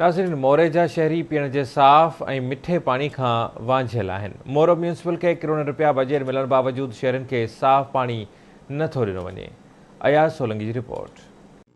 ناظرين موري جا شهري پيئڻ جي صاف ۽ مٺي پاڻي کان وانجهيل آهن. مورو ميونسپل کي ڪروڙين رپيا بجيٽ ملڻ باوجود شهرين کي صاف پاڻي نه ٿو ڏنو وڃي. اياز سولنگي جي رپورٽ.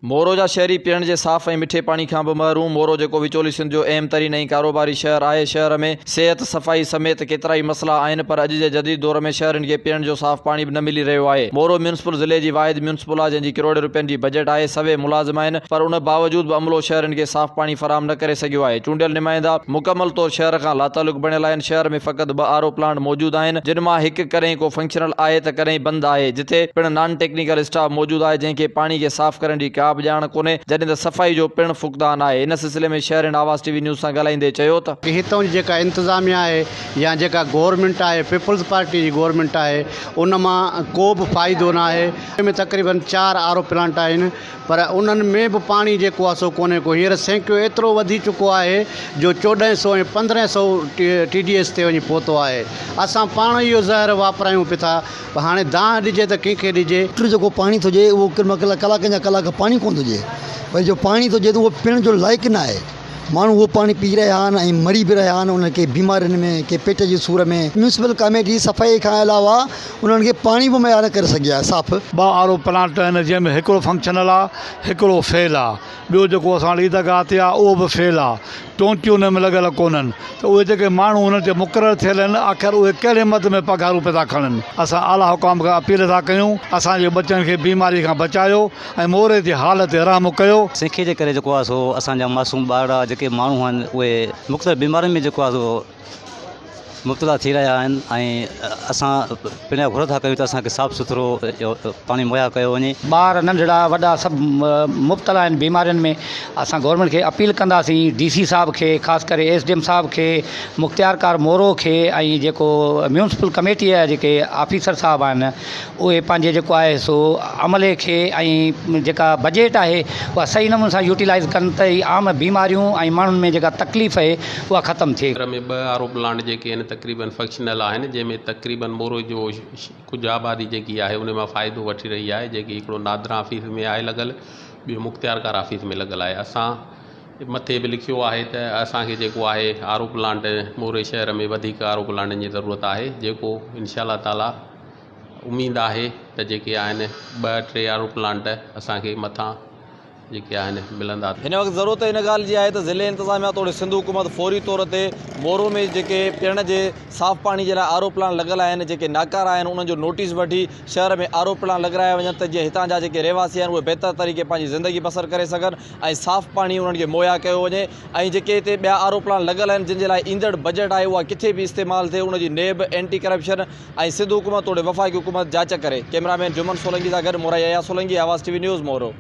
مورو جا شهري پيئڻ جي صاف ۽ مٺي پاڻي کان به محروم، مورو جيڪو وچولي سنڌ جو اهم ترين ۽ ڪاروباري شهر آهي، شهر ۾ صحت، صفائي سميت ڪيترائي مسئلا آهن پر اڄ جي جديد دور ۾ شهرين کي پيئڻ جو صاف پاڻي به نه ملي رهيو آهي. مورو ميونسپل ضلعي جي واحد ميونسپل آهي جنهن جي ڪروڙين رپين جي بجيٽ آهي، سوين ملازم آهن پر ان باوجود به عملو شهرين کي صاف پاڻي فراهم نه ڪري سگهيو آهي، چونڊيل نمائندا مڪمل طور شهر کان لاتعلق بڻيل آهن، شهر ۾ فقط ٻه آر او پلانٽ موجود آهن جن مان هڪ ڪڏهن ڪو فنڪشنل آهي ته ڪڏهن بند آهي جتي پڻ نان ٽيڪنيڪل اسٽاف موجود آهي جنهن کي پاڻي کي صاف ڪرڻ جي ڪا به ڄاڻ ڪونهي جڏهن ته صفائي جو پڻ فقدان آهي ان سلسلي ۾ شهرين آواز ٽي وي نيوز سان ڳالهائيندي چيو ته. هتان جي جيڪا انتظاميا آهي يا جيڪا گورنمينٽ آهي پيپلز پارٽي جي گورنمينٽ آهي ان مان ڪو به فائدو نه آهي ان ۾ تقريبن چار آر او پلانٽ آهن پر انهن ۾ به پاڻي جيڪو آهي سو ڪونهي ڪو هينئر سينڪيو ايترو وڌي چڪو آهي جو 1400 ۽ 1500 ٽي ڊي ايس تي وڃي پهتو آهي اسان پاڻ اهو زهر واپرايون پي ٿا پر هاڻي دانهن ڏجي ته ڪنهن کي ڏجي. فلٽر جيڪو پاڻي ٿو ڏئي اهو ڪنهن مهل ڪلاڪن جا ڪلاڪ پاڻي ڪونه ٿو ڏئي وري جو پاڻي ٿو ڏئي ته اهو پيئڻ جو لائق نه آهي ماڻهو اهو پاڻي پي رهيا آهن ۽ مري به رهيا آهن انهن کي بيمارين ۾ ڪي پيٽ جي سور ۾ ميونسپل ڪاميٽي صفائي کان علاوه انهن کي پاڻي به مهيا نه ڪري سگهي آهي صاف. ٻه آر او پلانٽ آهن جنهن ۾ هڪڙو فنڪشنل آ هڪڙو فيل آ ٻيو جيڪو اسان وٽ عيدگاهه تي آ اهو به فيل آ ٽونٽيون ان ۾ لڳل ڪونهن ته اهي جيڪي ماڻهو انهن تي مقرر ٿيل آهن آخر اهي ڪهڙي مد ۾ پگهارون پيا ٿا کڻن اسان اعليٰ حڪام کان اپيل ٿا ڪيون اسان جي ٻچن کي بيماري کان بچايو ۽ موري جي حال تي رحم ڪيو. سينکي جي ڪري جيڪو آهي سو اسان جا معصوم ٻارڙا جيڪي ماڻهو آهن اهي مختلف بيمارين ۾ جيڪو آهي سو مبتلا ٿي رهيا آهن ۽ اسان پڻ اها گهر ٿا ڪيون ته اسان کي صاف سٿرو پاڻي مهيا ڪيو وڃي. ٻار ننڍڙا وڏا سڀ مبتلا آهن بيمارين ۾ اسان گورنمينٽ کي اپيل ڪنداسين ڊي سي صاحب کي خاص ڪري ايس ڊي ايم صاحب کي مختيارڪار مورو کي ۽ جيڪو ميونسپل ڪميٽي جا جيڪي آفيسر صاحب آهن اهي پنهنجي جيڪو آهي سو عملي کي ۽ جيڪا بجيٽ آهي اها صحيح نموني سان يوٽيلائز ڪن ته هي عام بيماريون ۽ ماڻهن ۾ جيڪا تڪليف آهي اها ختم ٿئي. شهر ۾ ٻه آر او پلانٽ جيڪي آهن تقريبن فنڪشنل آهن جنهن ۾ تقريبن مورو جو ڪجهه آبادي جيڪي آهي ان مان فائدو وٺي رهي آهي جيڪي هڪڙو نادرا آفيس ۾ آهي لڳل ٻيو مختيارڪار آفيس ۾ لڳل آهي اسان مٿي به لکيو آهي ته اسان کي جيڪو آهي آر او پلانٽ موري شهر ۾ وڌيڪ آر او پلانٽن جي ضرورت آهي جيڪو انشاء الله تعالي اميد آهي ته جيڪي آهن ٻه ٽي آر او پلانٽ اسان کي مٿان جيڪي آهن ملندا. هن وقت ضرورت ان ڳالهه جي آهي ته ضلعي انتظاميا توڙي سنڌ حڪومت فوري طور تي مورو ۾ جيڪي پيئڻ جي صاف پاڻي جي لاء آر او پلانٽ لڳل آهن جيڪي ناڪارا آهن انهن جو نوٽيس وٺي شهر ۾ آر او پلانٽ لڳرايا وڃن ته جيئن هتان جا جيڪي رهواسي آهن اهي بهتر طريقي پنهنجي زندگي بسر ڪري سگهن ۽ صاف پاڻي انهن کي مهيا ڪيو وڃي ۽ جيڪي هتي ٻيا آر او پلانٽ لڳل آهن جن جي لاء ايندڙ بجيٽ آهي اها ڪٿي به استعمال ٿئي ان جي نيب اينٽي ڪرپشن ۽ سنڌ حڪومت توڙي وفاقي حڪومت جاچ ڪري. ڪئميرا مين جمن سولنگي سان گڏ مورائي اياز سولنگي، آواز ٽي وي نيوز، مورو.